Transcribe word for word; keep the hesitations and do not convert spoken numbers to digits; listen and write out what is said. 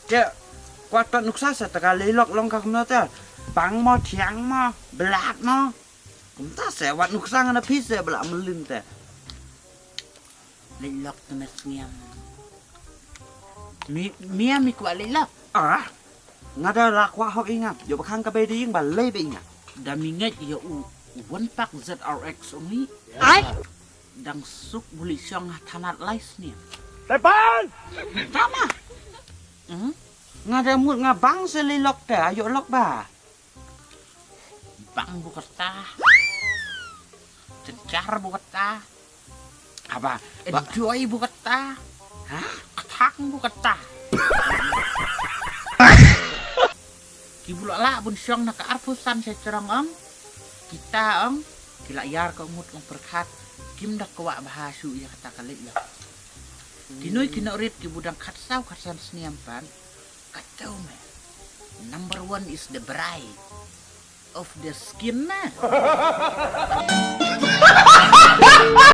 Te kwah tot nuksa se te ka lei lok long ka kumno te. Bang mo, thiang mo, blat mo. Kumta se wat nuksa nga na phi se ba la mlien te. Lei lok te me sniam. Mi, mi mi kwah lei lok. Ah. Nga da la kwah hok i nga. Yo ba khang ka bei de ing ba lei bei nga. Da mi ngeit ya u one pack Z R X ong i. Ai. Dang suk buli shong ha thanat lai sniam. Tepan! Tama. Hmm? Nga da mut nga bang se lei lok te, ayo lok ba. Bang bu kata. Cecar bu kata. Aba, ba- enjoy bu kata. Ha? Kthang bu kata. Ki bu la la bun shong na ka arphew san se chrong ong. Kita ong. Ki la yar ka mut ong perkhat. Kim da kwah bha shu ya kata ka lei lok. Ki noi ki nok rit ki bu dang khat saw khat san sniam pan. Kacau me. Number one is the bright of the skin na.